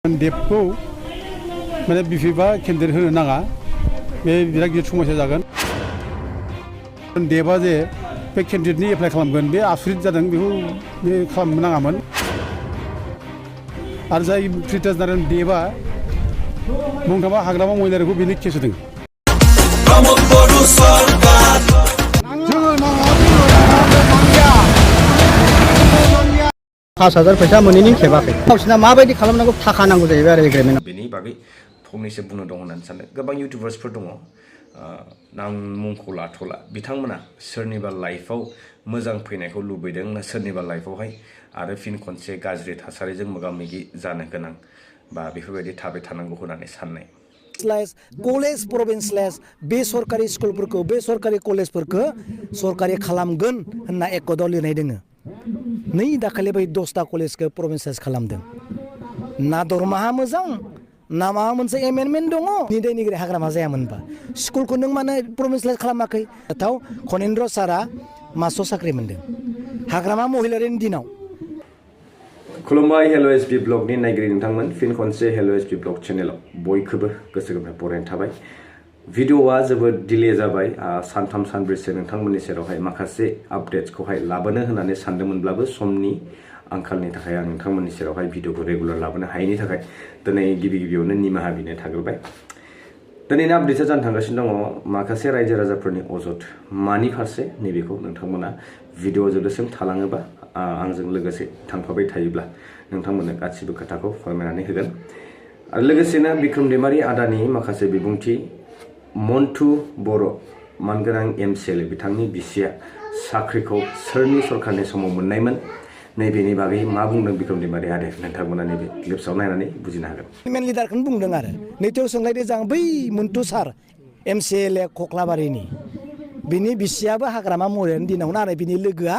देबखौ माने बिफिबा केन्दिडेट होनो नाङा बे बिराद गिदिर समस्या जागोन देबा जे बे केन्दिडेटनि एप्लाइ खालामगोन बे आसुरित जादों बेखौ बे खालामनो नाङामोन आरो जाय प्रिटास नारायण देबा बुंनो थाङोबा हाग्रामा महिलारिखौ बेनि केस होदों $5,000 फैसा मोनैनि खेबाखै गावसिना माबायदि खालामनांगौ थाखा नांगौ जाहैबाय आरो एग्रिमेन्टआव बेनि बागै फंनैसो बुंनो दं होननानै सानो गोबां इउटिउबार्सफोर दङ नाम मुंखौ लाथ'ला बिथांमोना सोरनिबा लाइफआव मोजां फैनायखौ लुबैदों ना सोरनिबा लाइफआवहाय आरो फिन खनसे गाज्रि थासारिजों मोगा-मोगि जानो गोनां बा बेफोरबायदि थाबाय थानांगौ होननानै साननाय कलेज प्रभिन्सलेस बे सरकारि स्कुलफोरखौ बे सरकारि कलेजफोरखौ सरकारि खालामगोन होनना एकर्डआव लिरनाय दोङो नै दाखालि बै 10टा कलेजखौ प्रभिन्साइज खालामदों ना दरमाहा मोजां ना माबा मोनसे एमेन्डमेन्ट दङ निदायनिगिरि हाग्रामा जायामोनबा स्कुलखौ नों मानो प्रभिन्साइज खालामाखै थाव खनेन्द्र सारा मास्टार साख्रि मोनदों हाग्रामा महिलारिनि दिनाव खुलुमबाय हेल' एसपि ब्लगनि नायगिरि नोंथांमोन फिन खनसे हेल' एसपि ब्लग चेनेलाव बयखौबो गोसो गोरबोनिफ्राय बरायनाय थाबाय भिडिअ'आ जोबोद डिले जाबाय सानथाम सानब्रैसो नोंथांमोननि सेरावहाय माखासे आपडेट्सखौहाय लाबोनो होननानै सानदोंमोनब्लाबो समनि आंखालनि थाखाय आं नोंथांमोननि सेरावहाय भिडिअ'खौ रेगुलार लाबोनो हायैनि थाखाय दिनै गिबियावनो निमाहा बिनो थाग्रोबाय दिनैनि आपडेट्सआ जानो थांगासिनो दङ माखासे रायजो राजाफोरनि अजद मानि फारसे नैबेखौ नोंथांमोना भिडिअ' जोबजासिम थालाङोबा आंजों लोगोसे थांफाबाय थायोब्ला नोंथांमोननो गासिबो खोथाखौ फोरमायनानै होगोन आरो लोगोसेनो बिक्रम दैमारि आदानि माखासे बिबुंथि मन्टु बर' मानगोनां एमसिएलए बिथांनि बिसिया साख्रिखौ सोरनि सरकारनि समाव मोननायमोन नैबेनि बागै मा बुंदों बिक्रम दैमारि आदाया नोंथांमोना नैबे क्लिप्सआव नायनानै बुजिनो हागोन मेन लिडारखौनो बुंदों आरो नैथियाव सोंलायदों जों बै मन्टु सार एमसिएलए कक्लाबारिनि बिनि बिसियाबो हाग्रामा महिलारिनि दिनावनो आरो बिनि लोगोआ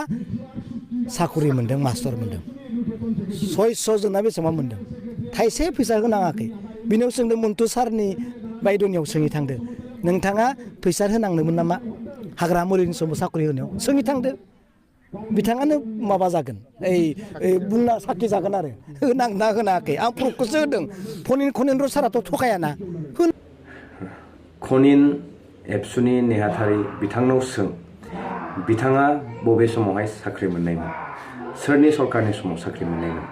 साख्रि मोनदों मास्टार मोनदों 600 जोंना बेसेबां मोनदों थाइसे फैसा होनाङाखै बिनियाव सोंदों मन्टु सारनि बायद'नियाव सोंनो थांदों नोंथाङा फैसा होनांदोंमोन नामा हाग्रामा महिलारिनि समाव साख्रि होनायाव सोंनो थांदों बिथाङानो माबा जागोन बुंना साखि जागोन आरो होनांना होनाखै आं प्रुफखौसो होदों खनेन्द्र साराथ' थगायाना खनिन एबसुनि नेहाथारि बिथांनाव सों बिथाङा बबे समावहाय साख्रि मोननायमोन सोरनि सरकारनि समाव साख्रि मोननायमोन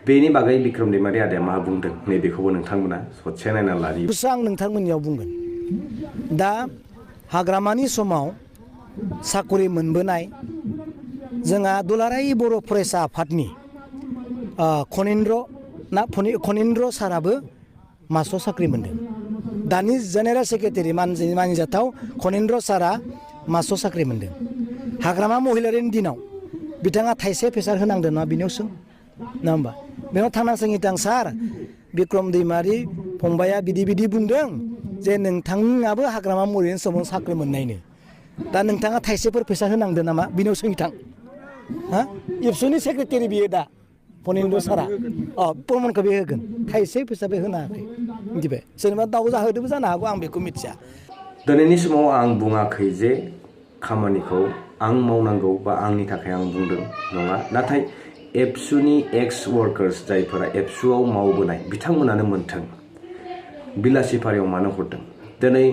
बेनि बागै बिक्रम दैमारि आदाया मा बुंदों नैबेखौबो नोंथांमोना ससे नायना लायो आं नोंथांमोननियाव बुंगोन दा हाग्रामानि समाव साख्रि मोनबोनाय जोंहा दुलाराय बर' फरायसा आफादनि खनेन्द्र साराबो मास्टार साख्रि मोनदों दानि जेनेरेल सेक्रेटारि मानिजाथाव खनेन्द्र सारा मास्टार साख्रि मोनदों हाग्रामा महिलारिनि दिनाव बिथाङा थाइसे फैसा होनांदों ना बिनियाव सों नङा होमबा बेनाव थांना सोंहैथां सार बिक्रम दैमारि फंबाया बिदि बुंदों जे नोंथाङाबो हाग्रामा महिलारिनि समाव साख्रि मोननायनो दा नोंथाङा थाइसेफोर फैसा होनांदों नामा बिनियाव सोंहैथां हा एबसुनि सेक्रेटारि बियो दा खनेन्द्र सारा प्रमानखौ बे होगोन थाइसे फैसा बे होनाखै मिथिबाय सोरनिबा दाउ जाहोदोंबो जानो हागौ आं बेखौ मिथिया दिनैनि समाव आं बुङाखै जे खामानिखौ आं मावनांगौ बा आंनि थाखाय आं बुंदों नङा नाथाय एबसुनि एक्स वार्कार्स जायफोरा एबसुआव मावबोनाय बिथांमोनानो मोन्थों बिलासिपारायाव मानो हरदों दिनै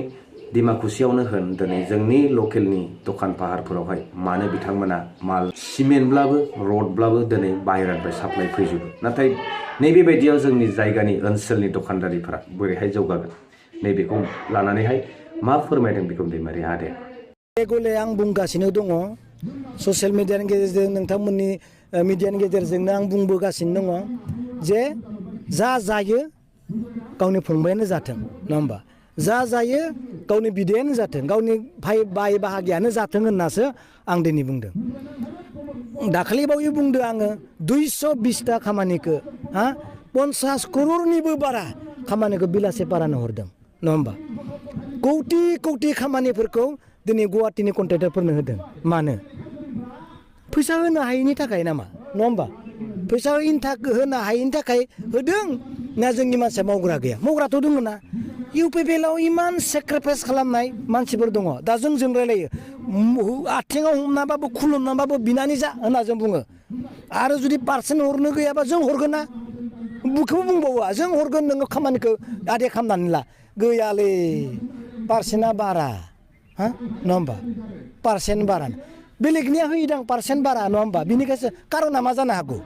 डिमाकुसियावनो होन दिनै जोंनि लकेलनि दखान फाहारफोरावहाय मानो बिथांमोना माल सिमेन्टब्लाबो रडब्लाबो दिनै बाहेरानिफ्राय साप्लाइ फैजोबो नाथाय नैबेबायदियाव जोंनि जायगानि ओनसोलनि दखानदारिफोरा बोरैहाय जौगागोन नैबेखौ लानानैहाय मा फोरमायदों बिक्रम दैमारि आदाया गले आं बुंगासिनो दङ ससियेल मिडियानि गेजेरजों नोंथांमोननि मिडियानि गेजेरजोंनो आं बुंबोगासिनो दङ जे जा जायो गावनि फंबायानो जाथों नङा होमबा जा जायो गावनि बिदायानो जाथों गावनि बाय बाहागियानो जाथों होननासो आं दिनै बुंदों दाखालि बावै बुंदों आङो 220टा खामानिखौ 50 करोड़निबो बारा खामानिखौ बिलासिपारानो हरदों नङा होमबा कौटि खामानिफोरखौ दिनै गुवाहाटीनि कन्ट्रेक्टरफोरनो होदों मानो फैसा होनो हायैनि थाखाय नामा नङा होमबा फैसा होनो हायैनि थाखाय होदों ना जोंनि मानसिया मावग्रा गैया मावग्राथ' दङ ना इउपिपिएलआव इमान सेक्रिफाइस खालामनाय मानसिफोर दङ दा जों रायलायो आथिङाव हमनाबाबो खुलुमनाबाबो बिनानै जा होनना जों बुङो आरो जुदि पार्सेन्ट हरनो गैयाबा जों हरगोन ना बुखौबो बुंबावा जों हरगोन नोङो खामानिखौ आदे खालामनानै ला गैयालै पारसेन्टआ बारा हा नङा होमबा पारसेन्ट बारा बेलेगनिया होयोदां पारसेन्ट बारा नङा होमबा बिनिखायसो कारना मा जानो हागौ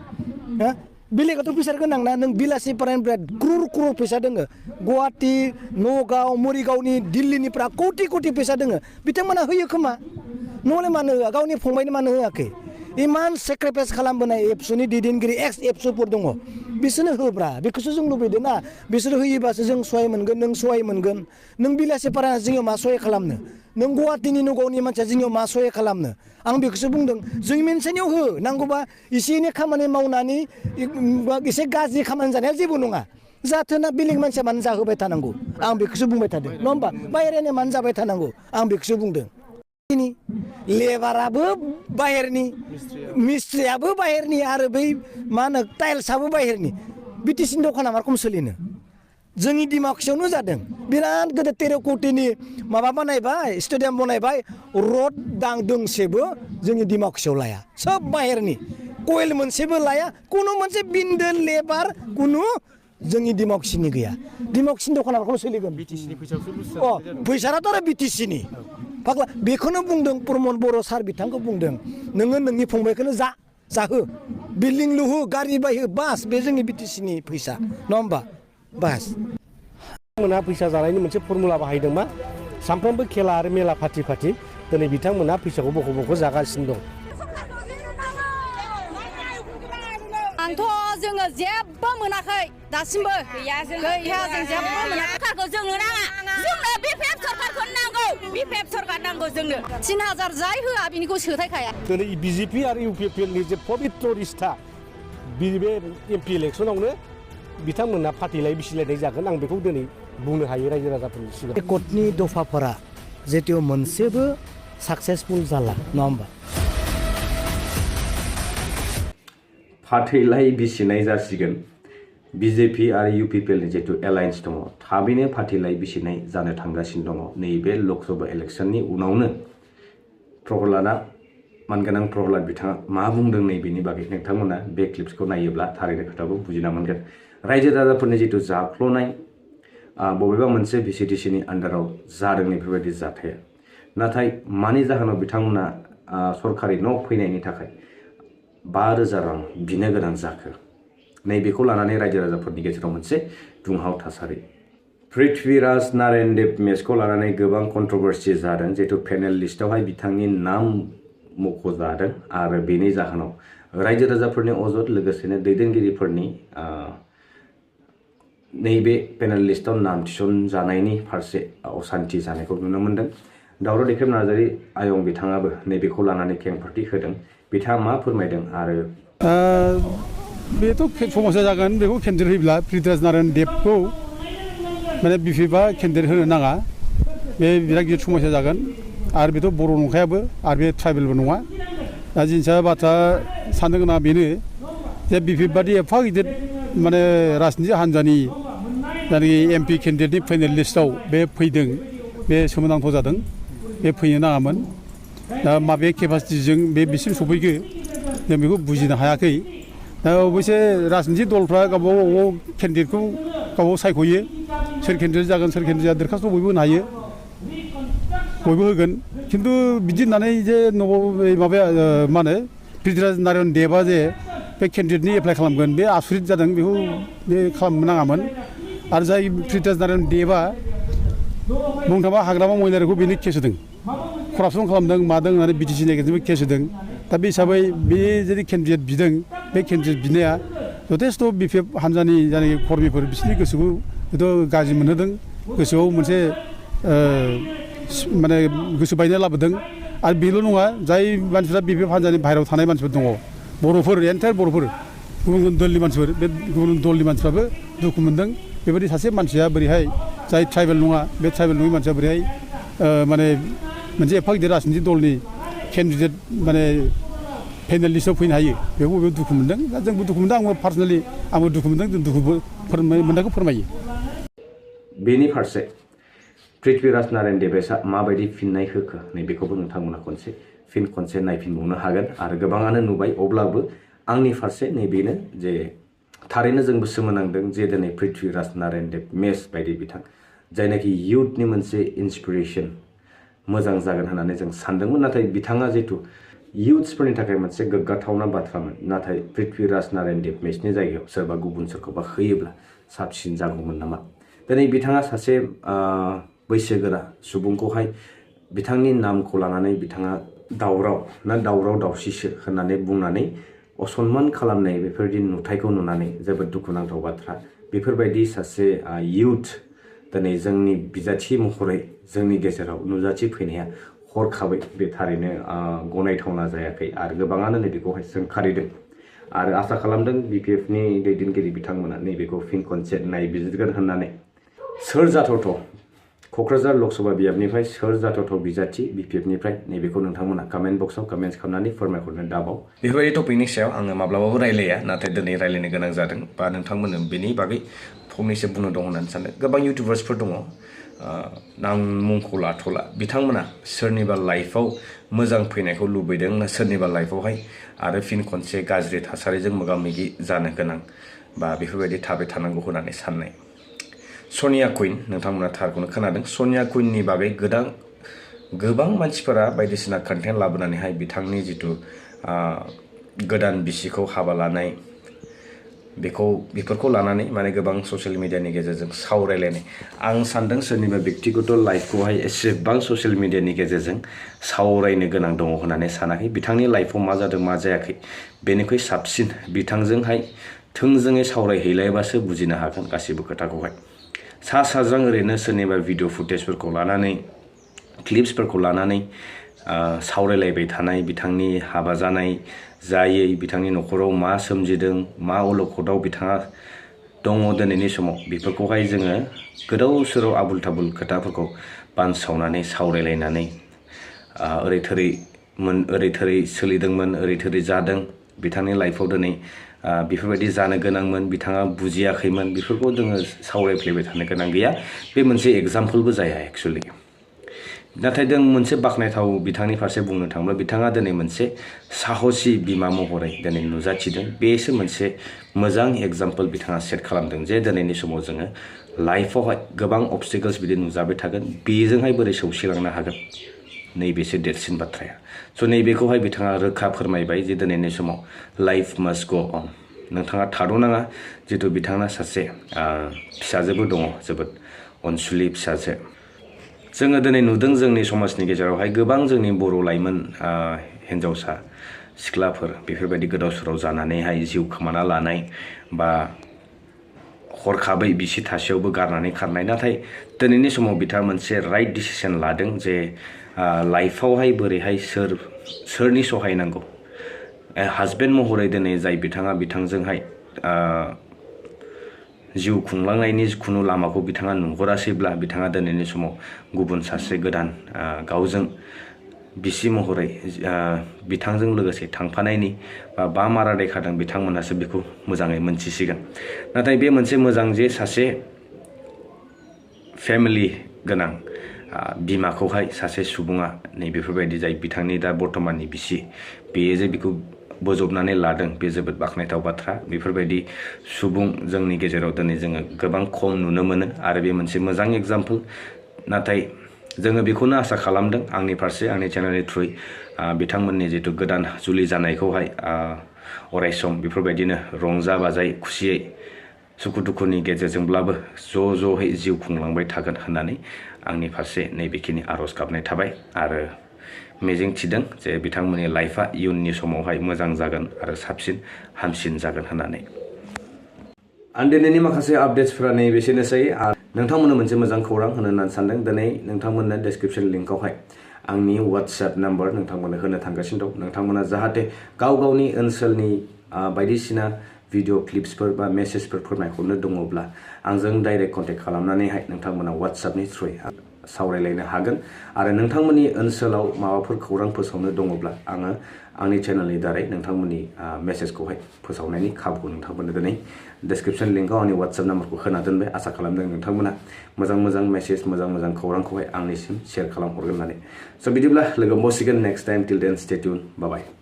हा बेलेगाथ' फैसा गोनां ना नों बिलासिनिफ्राय बिराद क्रर फैसा दोङो गुवाहाटि नगाव मरिगावनि दिल्लीनिफ्राय कौटि कौटि फैसा दोङो बिथांमोना होयो खोमा नङाले मानो होआ गावनि फंबायनो मानो होआखै इमान सेक्रिफाइस खालामबोनाय एबसुनि दैदेनगिरि एक्स एबसुफोर दङ बिसोरनो होब्रा बेखौसो जों लुबैदों ना बिसोर होयोबासो जों सहाय मोनगोन नों सहाय मोनगोन नों बिलासिपारा जोंनियाव मा सहाय खालामनो नों गुवाहाटिनि नगावनि मानसिया जोंनियाव मा सहाय खालामनो आं बेखौसो बुंदों जोंनि मोनसेनियाव हो नांगौबा एसे एनै खामानि मावनानै एसे गाज्रि खामानि जानाया जेबो नङा जाथोना बेलेग मानसिया मानो जाहोबाय थानांगौ आं बेखौसो बुंबाय थादों नङा होमबा बाहेरानि मानो जाबाय थानांगौ आं बेखौसो बुंदों लेबाराबो बाहेरनि मिस्ट्रियाबो बाहेरनि आरो बै मा होनो टाइल्सआबो बाहेरनि बिटिसिनि दखाना मा रखम सोलिनो जोंनि दिमाकुसियावनो जादों बिराद गोदो 13 कौटिनि माबा बानायबाय स्टेडियाम बनायबाय रड दोंसेबो जोंनि दिमाकुसियाव लाया सब बाहेरनि कयल मोनसेबो लाया कुनु मोनसे बिन्दो लेबार कुनु जोंनि दिमाकुसिनि गैया दिमाकुसिनि दखाना मा रखम सोलिगोन बिटिसिनि फैसाखौसो फैसाराथ' आरो बिटिसिनि फाग्ला बेखौनो बुंदों प्रमद बर' सार बिथांखौ बुंदों नोङो नोंनि फंबायखौनो जाहो बिल्डिं लुहो गारि बायहो बास बे जोंनि बिटिसिनि फैसा नङा होमबा बास बिथांमोनहा फैसा जानायनि मोनसे फर्मुला बाहायदों मा सानफ्रोमबो खेला आरो मेला फाटि दिनै बिथांमोनहा फैसाखौ बख' जागासिनो दं आंथ' जोङो जेबो मोनाखै दासिमबो गैया जों जेबो मोनाखै सरकारखौ जोंनो नाङा जोंनो BPF सरकारखौ नांगौ BPF सरकार नांगौ जोंनो 3000 जाय होआ बिनिखौ सोथायखाया दिनै BJP आरो UPPनि जे पबित्र रिस्ता बे MP इलेक्सनावनो बिथांमोनहा फाथिलाय बिसिलायनाय जागोन आं बेखौ दिनै बुंनो हायो रायजो राजाफोरनि सिगाङाव कर्टनि दफाफोरा जेथिव मोनसेबो साक्सेसफुल जाला नङा होमबा फाथैलाय बिसिनाय जासिगोन BJP आरो UPPनि जितु एलायन्स दङ थाबैनो फाथैलाय बिसिनाय जानो थांगासिनो दङ नैबे लकसभा इलेक्सननि उनावनो प्रहलादा मानगोनां प्रहलाद बिथाङा मा बुंदों नैबेनि बागै नोंथांमोना बे क्लिप्सखौ नायोब्ला थारैनो खोथाखौ बुजिना मोनगोन रायजो राजाफोरनि जितु जाख्ल'नाय बबेबा मोनसे VCTCनि आन्डाराव जादों बेफोरबायदि जाथाया नाथाय मानि जाहोनाव बिथांमोना सरकारि न' फैनायनि थाखाय 5000 रां बिनो गोनां जाखो नैबेखौ लानानै रायजो राजाफोरनि गेजेराव मोनसे दुंहाव थासारि पृथ्वीराज नारायण देव मेचखौ लानानै गोबां कन्ट्रभारसि जादों जिहेतु पेनेल लिस्टआवहाय बिथांनि नाम मख'जादों आरो बेनि जाहोनाव रायजो राजाफोरनि अजद लोगोसेनो दैदेनगिरिफोरनि नैबे पेनेल लिस्टआव नाम थिसनजानायनि फारसे असान्थि जानायखौ नुनो मोन्दों दावराव दैख्रेब नार्जारी आयं बिथाङाबो नैबेखौ लानानै खेंफोरथि होदों बिथाङा मा फोरमायदों आरो बेथ' समस्या जागोन बेखौ केन्दिडेट होयोब्ला पृथ्वीराज नारायण देवखौ माने BPFआ केन्दिडेट होनो नाङा बे बिराद गिदिर समस्या जागोन आरो बेथ' बर' नंखायाबो आरो बे ट्राइबेलबो नङा दा जिनिसा बाथ्रा साननो गोनाङा बेनो जे BPF बादि एफा गिदिर माने राजनिति हान्जानि जायनाखि MP केन्दिडेटनि फाइनेल लिस्टआव बे फैदों बे सोमोनांथाव जादों बे फैनो नाङामोन दा माबे केपासिटिजों बेसिम सफैखो जों बेखौ बुजिनो हायाखै दा अबयसे राजनिति दलफ्रा गावबा गाव केन्दिडेटखौ गावबा गाव सायख'यो सोर केन्दिडेट जागोन सोर केन्दिडेट जाया दरखास्त' बयबो होनो हायो बयबो होगोन खिन्थु बिदि होननानै जे माबाया मा होनो पृथ्वीराज नारायण देवआ जे बे केन्दिडेटनि एप्लाइ खालामगोन बे आसुरित जादों बेखौ बे खालामनो नाङामोन आरो जाय पृथ्वीराज नारायण देवआ बुंनो थाङोबा हाग्रामा महिलारिखौ बेनो केस होदों करापसन खालामदों मादों होननानै BTCनि एगेन्स्टआव केस होदों दा बे हिसाबै बे जुदि केन्दिडेट बिदों बे केन्दिडेट बिनाया जथेस्थ' BPF हान्जानि जायनाखि कर्मिफोर बिसोरनि गोसोखौ हयथ' गाज्रि मोनहोदों गोसोआव मोनसे माने गोसो बायनाय लाबोदों आरो बेल' नङा जाय मानसिफ्रा BPF हान्जानि बाहेरायाव थानाय मानसिफोर दङ बर'फोर एन्टायार बर'फोर गुबुन गुबुन दलनि मानसिफोर बे गुबुन दलनि मानसिफ्राबो दुखु मोनदों बेबायदि सासे मानसिया बोरैहाय जाय ट्राइबेल नङा बे ट्राइबेल नङि मानसिया बोरैहाय माने मोनसे एफा गिदिर राजनिति दलनि केन्दिडेट माने पेनेल लिस्टआव फैनो हायो बेखौ बयबो दुखु मोनदों दा जोंबो दुखु मोनदों आंबो पार्सनेलि आंबो दुखु मोनदों जों दुखु मोननायखौ फोरमायो बेनि फारसे पृथ्वीराज नारायण देवआ माबायदि फिननाय होखो नैबेखौबो नोंथांमोना खनसे नायफिनबावनो हागोन आरो गोबाङानो नुबाय अब्लाबो आंनि फारसे नैबेनो जे थारैनो जोंबो सोमोनांदों जे दिनै पृथ्वीराज नारायण देव मेस बायदि बिथां जायनाखि इयुथनि मोनसे इन्सपिरेसन मोजां जागोन होननानै जों सानदोंमोन नाथाय बिथाङा जिहेतु इयुथ्सफोरनि थाखाय मोनसे गोग्गाथावना बाथ्रामोन नाथाय पृथ्वीराज नारायण देव मेसनि जायगायाव सोरबा गुबुन सोरखौबा होयोब्ला साबसिन जागौमोन नामा दिनै बिथाङा सासे बैसोगोरा सुबुंखौहाय बिथांनि नामखौ लानानै बिथाङा दावराव दावसिसो होननानै बुंनानै असनमान खालामनाय बेफोरबायदि नुथायखौ नुनानै जोबोद दुखुनांथाव बाथ्रा बेफोरबायदि सासे इयुथ दिनै जोंनि बिजाथि महरै जोंनि गेजेराव नुजाथि फैनाया हरखाबै बे थारैनो गनायथावना जायाखै आरो गोबाङानो नैबेखौहाय सोंखारिदों आरो आसा खालामदों BPFनि दैदेनगिरि बिथांमोना नैबेखौ फिन खनसे नायबिजिरगोन होननानै सोर जाथावथाव क'क्राझार लकसभा बियाबनिफ्राय सोर जाथावथाव बिजाथि BPFनिफ्राय नैबेखौ नोंथांमोना कमेन्ट बक्सआव कमेन्ट्स खालामनानै फोरमायहरनो दाबाव बेफोरबायदि टपिकनि सायाव आङो माब्लाबाबो रायलाया नाथाय दिनै रायलायनो गोनां जादों बा नोंथांमोननो बेनि बागै फंनैसो बुंनो दं होननानै सानदों गोबां इउटिउबार्सफोर दङ आं मुंखौ लाथ'ला बिथांमोना सोरनिबा लाइफआव मोजां फैनायखौ लुबैदों ना सोरनिबा लाइफआवहाय आरो फिन खनसे गाज्रि थासारिजों मोगा मोगि जानो गोनां बा बेफोरबायदि थाबाय थानांगौ होननानै साननाय सनिया कुइन नोंथांमोना थारखौनो खोनादों सनिया कुइननि बागै गोबां मानसिफोरा बायदिसिना कन्टेन्ट लाबोनानैहाय बिथांनि जिथु गोदान बिसिखौ हाबा लानाय बेफोरखौ लानानै माने गोबां ससियेल मिडियानि गेजेरजों सावरायलायनाय आं सानदों सोरनिबा व्यक्तिगत लाइफखौहाय एसेबां ससियेल मिडियानि गेजेरजों सावरायनो गोनां दङ होननानै सानाखै बिथांनि लाइफआव मा जादों मा जायाखै बेनिख्रुइ साबसिन बिथांजोंहाय थोंजोङै सावरायहैलायबासो बुजिनो हागोन गासिबो खोथाखौहाय सा साज्रां ओरैनो सोरनिबा भिडिअ फुटेजफोरखौ लानानै क्लिप्सफोरखौ लानानै सावरायलायबाय थानाय बिथांनि हाबा जानाय जायै बिथांनि न'खराव मा सोमजिदों मा अलखदाव बिथाङा दङ दिनैनि समाव बेफोरखौहाय जोङो गोदाव सोराव आबुल थाबुल खोथाफोरखौ बानसावनानै सावरायलायनानै ओरै थोरै सोलिदोंमोन ओरै थोरै जादों बिथांनि लाइफआव दिनै बेफोरबायदि जानो गोनांमोन बिथाङा बुजियाखैमोन बेफोरखौ जोङो सावरायफ्लेबाय थानो गोनां गैया बे मोनसे एग्जाम्पलबो जाया एक्चुअलि नाथाय जों मोनसे बाख्नायथाव बिथांनि फारसे बुंनो थाङोब्ला बिथाङा दिनै मोनसे साहसि बिमा महरै दिनै नुजाथिदों बेसो मोनसे मोजां एग्जाम्पल बिथाङा सेट खालामदों जे दिनैनि समाव जोङो लाइफआवहाय गोबां अबस्टिकल्स बिदि नुजाबाय थागोन बेजोंहाय बोरै सौसिलांनो हागोन नैबेसो देरसिन बाथ्राया स' नैबेखौहाय बिथाङा रोखा फोरमायबाय जे दिनैनि समाव लाइफ मास्ट ग अन नोंथाङा थाद'नाङा जितु बिथाङा सासे फिसाजोबो दङ जोबोद अनसुलि फिसाजो जोङो दिनै नुदों जोंनि समाजनि गेजेरावहाय गोबां जोंनि बर' लाइमोन हिन्जावसा सिख्लाफोर बेफोरबायदि गोदाव सोराव जानानैहाय जिउ खोमाना लानाय बा हरखाबै बिसि थासेयावबो गारनानै खारनाय नाथाय दिनैनि समाव बिथाङा मोनसे राइट डिसिसन लादों जे लाइफआवहाय बोरैहाय सोरनि सहाय नांगौ हाजबेन्ड महरै दिनै जाय बिथाङा बिथांजोंहाय जिउ खुंलांनायनि जिखुनु लामाखौ बिथाङा नुहुरासैब्ला बिथाङा दिनैनि समाव गुबुन सासे गोदान गावजों बिसि महरै बिथांजों लोगोसे थांफानायनि बा मारा दैखादों बिथांमोनासो बेखौ मोजाङै मोनथिसिगोन नाथाय बे मोनसे मोजां जे सासे फेमिलि गोनां बिमाखौहाय सासे सुबुङा नै बेफोरबायदि जाय बिथांनि दा बर्तमाननि बिसि बेयो जे बेखौ बोजबनानै लादों बे जोबोद बाख्नायथाव बाथ्रा बेफोरबायदि सुबुं जोंनि गेजेराव दिनै जोङो गोबां खम नुनो मोनो आरो बे मोनसे मोजां एग्जाम्पल नाथाय जोङो बेखौनो आसा खालामदों आंनि फारसे आंनि चेनेलनि थ्रुयै बिथांमोननि जितु गोदान जुलि जानायखौहाय अरायसम बेफोरबायदिनो रंजा बाजायै खुसियै सुखु दुखुनि गेजेरजोंब्लाबो ज'है जिउ खुंलांबाय थागोन होननानै आंनि फारसे नैबेखिनि आर'ज गाबनाय थाबाय आरो मिजिं थिदों जे बिथांमोननि लाइफआ इयुननि समावहाय मोजां जागोन आरो साबसिन हामसिन जागोन होननानै आं दिनैनि माखासे आपडेट्सफोरा नैबेसेनोसै नोंथांमोननो मोनसे मोजां खौरां होनो होननानै सानदों दिनै नोंथांमोननो डेसक्रिप्शन लिंकआवहाय आंनि WhatsApp नाम्बार नोंथांमोननो होनो थांगासिनो दं नोंथांमोना जाहाथे गावनि ओनसोलनि बायदिसिना भिडिअ क्लिप्सफोर बा मेसेजफोर फोरमायहरनो दङब्ला आंजों डाइरेक्ट कन्टेक्ट खालामनानैहाय नोंथांमोना WhatsAppनि थ्रुयै सावरायलायनो हागोन आरो नोंथांमोननि ओनसोलाव माबाफोर खौरां फोसावनो दङब्ला आङो आंनि चेनेलनि दारै नोंथांमोननि मेसेजखौहाय फोसावनायनि खाबुखौ नोंथांमोननो दिनै डेसक्रिप्शन लिंकआव आंनि WhatsApp नाम्बारखौ होना दोनबाय आसा खालामदों नोंथांमोना मोजां मेसेज मोजां खौरांखौहाय आंनिसिम शेयार खालामहरगोन होननानै स' बिदिब्ला लोगो मोनसिगोन नेक्स्ट टाइम टिल देन स्टे टिउन बाय बाय